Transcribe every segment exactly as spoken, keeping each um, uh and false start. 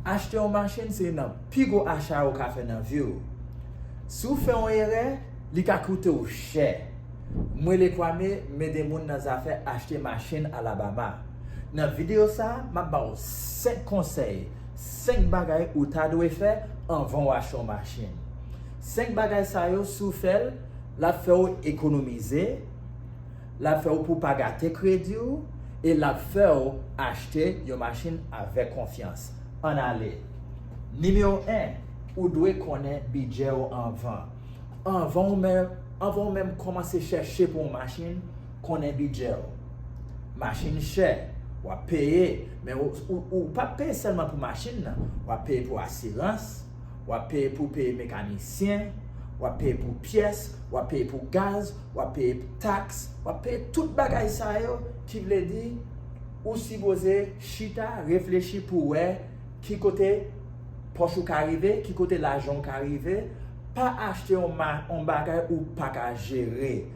Achte yon machin se youn nan pi gwo acha ou ka fè nan vi w. Si w fè yon erè, li ka koute w chè. Mwen rele Kwame, m ede moun nan zafè achte machin Alabama. Nan videyo sa a, m ap ba w senk konsèy, senk bagay ou ta dwe fè anvan w achte yon machin. Senk bagay sa yo, si w fè l, l ap fè w ekonomize, l ap fè w pou w pa gate kredi w, e l ap fè w achte yon machin avèk konfyans. Ann ale. Nimewo en, ou dwe konnen bidjè w anvan. Anvan w menm, anvan w menm kòmanse chèche pou yon machin, konnen bidjè w. Machin chè, w ap peye, men ou, ou, ou p ap peye sèlman pou machin nan, w ap peye pou asirans, w ap peye pou peye mekanisyen, w ap peye pou pyès, w ap peye pou gaz, w ap peye taks, w ap peye tout bagay sa yo, ki vle di, ou sipoze chita, reflechi pou wè ki kote pòch ou ka rive, ki kote lajan w ka rive. Pa achte yon, ma, yon bagay ou pa ka jere.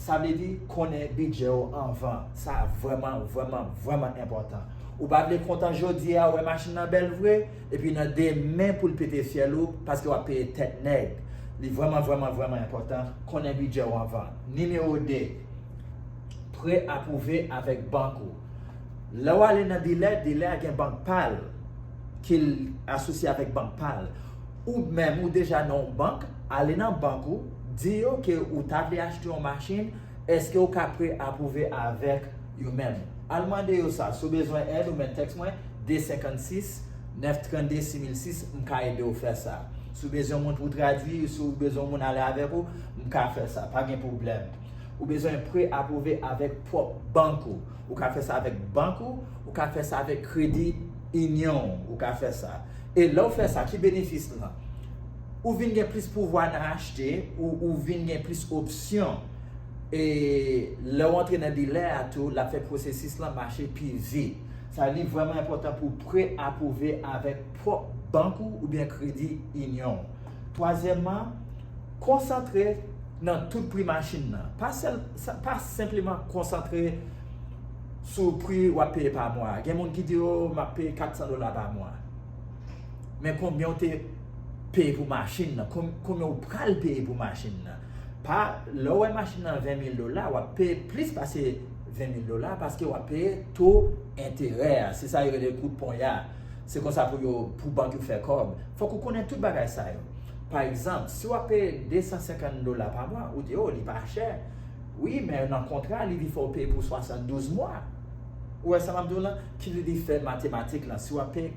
Sa vle di konnen bidjè w anvan. Sa vrèman, vrèman, vrèman enpòtan. Ou pa vle kontan jodi a, wè machin nan bèl vre, epi nan demen pou l pete fyèl ou, paske w ap peye tèt nèg. Li vrèman, vrèman, vrèman enpòtan, konnen bidjè w anvan. Nimewo de, pre apwouve avèk bank ou. Lè w ale nan dilè, dilè a gen bank pa l, ke l asosye avèk bank pa l. Ou menm, ou deja nan yon bank, ale nan bank ou, di yo ke ou ta vle achte yon machin, èske ou ka pre apwouve avèk yo menm? Al mande yo sa. Si w bezwen èd, ou mèt tèks mwen, de senkannsis, nèf trannde, sis mil sis, m ka ede w fè sa. Si w bezwen moun pou tradui, si w bezwen moun ale avèk ou, m ka fè sa. Pa gen pwoblèm. Ou bezwen pre apwouve avèk pwòp bank ou. Ou ka fè sa avèk bank ou, ou ka fè sa avèk kredi inyon ou, ou ka fè sa. E lè w fè sa, ki benefis lan? Ou vin gen plis pouvwa nan achte, ou, ou vin gen plis opsyon. E lè w antre nan dilè a tou, l ap fè pwosesis lan mache pi vit. Sa li vrèman enpòtan pou w pre apwouve avèk pwòp bank ou oubyen kredi inyon w. Twazyèmman, konsantre nan tout pri machin nan. Pa sèl, sa, pa senpleman konsantre sou pri w ap peye pa mwa. Gen moun ki di, "O, m ap peye kat san dola pa mwa." Men konbyen w te peye pou machin nan? Kon-, konbyen w pral peye pou machin nan? Pa, lè w wè machin nan ven mil dola, w ap peye plis pase ven mil dola paske w ap peye to enterè a. Se sa yo rele kou ponya. Se konsa pou yo, pou bank yo fè kòb. Fòk ou konnen tout bagay sa yo. Pa egzanp, si w ap peye de san senkant dola pa mwa, ou di, "O, li pa chè." Wi, men nan kontra, li di fò w peye pou swasanndouz mwa. Ou wè sa m ap di w lan? Ki vle di fè matematik lan. Si w ap peye